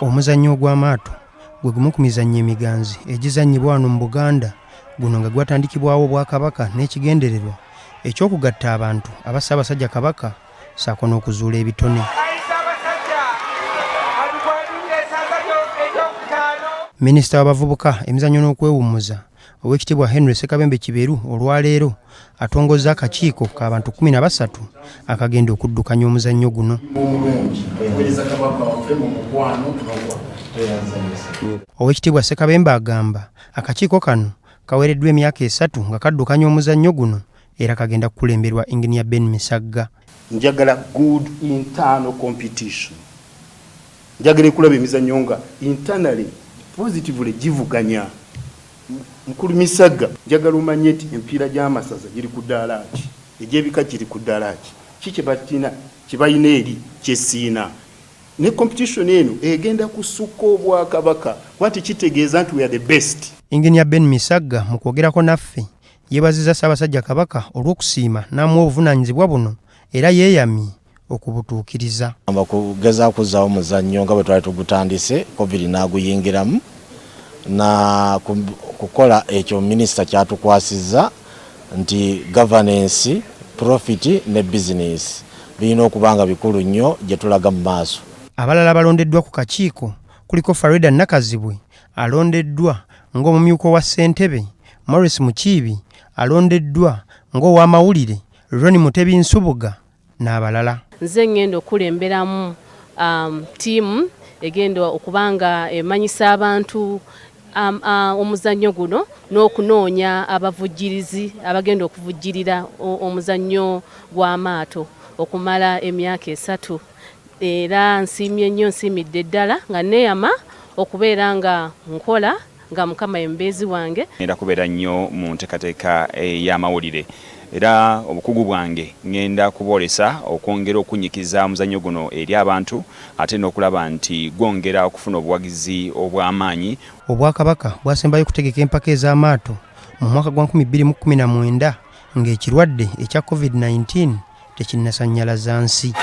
Omuzannyo ogw'amaato gwe gumu ku mizannyo emiganzi egizannyibwa wano mu Buganda, guno nga gwatandikibwawo Obwakabaka n'ekigendererwa eky'okugatta abantu aba Ssaabasajja Kabaka ssaako n'okuzuula ebitone. Minisita w'abavubuka, emizannyo n'okwewummuza, Oweekitiibwa Henry Ssekabembe Kiberu olwaleero atongozza akakiiko ka bantu 13 akagenda okuddukanya omuzannyo guno. Oweekitiibwa Ssekabembe agamba akakiiko kano kaweereddwa emyaka esatu nga kaddukanya omuzannyo guno era kagenda kukulemberwa Engineer Ben Misagga. Njagala good internal competition. Njagala ekulaba emizannyo nga internally positively givuganya. Mukulu Misagga, njagala omanye nti emipiira gy'amasaza giri ku ddaala ki, egy'ebika giri ku ddaala ki, ki kye balina kye balina eri kye siina. Ne competition eno egenda kusukka Obwakabaka kuba tekitegeeza nti we are the best. Engineer Ben Misagga mu kwogerako naffe yeebazizza Ssaabasajja Kabaka olw'okusiima n'amuwa obuvunaanyizibwa buno era yeeyamye okubutuukiriza. Kugezaako kuzzaawo muzannyo nga bwe twali tugutandise, Covid n'aguyingiramu na kukola ekyo minisita kyatukwasizza nti governance, profit ne business birina okuba nga bikulu nnyo gye tulaga mu maaso. Abalala abalondeddwa ku kakiiko kuliko Farida Nakazibwe alondeddwa ng'omumyuka owa ssentebe, Maurice Mukiibi alondeddwa ng'ow'amawulire, Ronnie Mutebi Nsubuga n'abalala. Nze ngenda okukulemberamu ttiimu egenda okuba nga emanyisa abantu omuzannyo guno n'okunoonya abavujjirizi abagenda okuvujjirira omuzannyo gw'amaato okumala emyaka esatu. Era nsiimye nnyo, nsiimidde ddala nga neeyama okubeera nga nkola nga Mukama ye mubeezi wange. Ngenda kubeera nnyo mu nteekateeka y'amawulire era obukugu bwange ngenda kuboolesa okwongera okunnyikiza omuzannyo guno eri abantu ate n'okulaba nti gwongera okufuna obuwagizi obw'amaanyi. Obwakabaka bwasembayo kutegeka empaka ez'amaato mu mwaka gwa 2019 ng'ekirwadde ekya Covid-19 tekinnasannyalaza nsi.